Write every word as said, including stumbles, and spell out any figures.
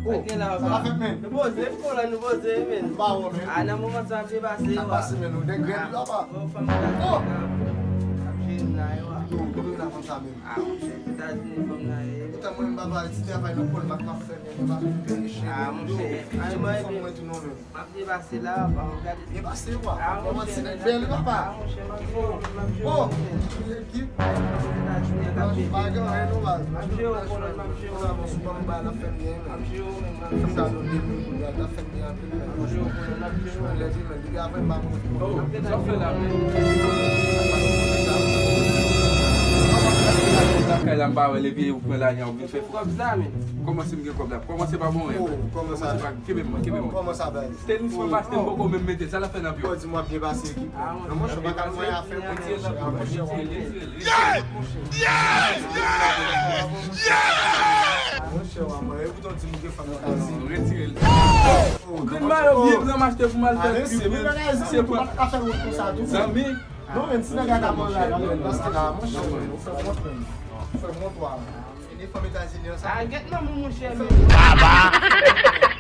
Sa gen la, sa pa fèt, men. Nou poze, m konn la, nou poze, men. M pa wè, men. A, nan moman sa, m te pase, sa pase, men, nou nèg rèd, papa. Bon, fanm nan, ap jere m nan, yo, a. Yo, yo, nan konn sa, men. A, monchè, Etazini, fanm nan, e. Poutan, mwen, m pa pale, ti travay nan kòl, m ap fè, men, m pa vin peche, a, men. Monchè, a, fanm mwen tou, non, men. M ap depase la, pa w gade. Byen pase, wa. A, monchè, nèg bèl, papa. A, monchè, m ap jere w, m ap jere w, monchè. Fanm Etazini an k ap pete. Pa gen anyen non, baz. M ap jere w, konnen, m ap jere w, men. Sou ban m bay la fè m byen, men. M ap jere w, men, m ap jere w. Sa nou de mil goud la, la fè m byen anpil, men. M ap jere w, konnen, m ap jere w, men. Lè di, men, depi avè m pa mwen. Oh, sa w fè la, men? Lakay la, m pa wè, epi ou pran lajan, ou vin fè. Kòb sa, men. Kòmanse m gen kòb la. Kòmanse pa bon, men. Oh, kòman sa? Kòmanse pa, kenbe m, kenbe m. Kòman sa, baz? Tenis mwen pa achte, m poko menm mete. Sa l ap fè nan pye w? Di m w ap byen pase ekip. Ah, non, monchè, pa ka mwen afè mwen. Retire l nan pye w, retire l, retire l. Yes! Yes! Yes! Monchè, wa mwen, e poutan w di m ke fanm nan ka di. Retire l. Ou vin ba yo vye gran m achte pou m al fè pib, men. Se pou pa ka fè wont konsa tou. Zanmi. Non, men, si nèg la ka manje la, men, paske la, monchè, ou fè wont, men. Ou fè wont, wa. E de fanm Etazini an sa. Ah, gèt nan moun, monchè, men. Baba!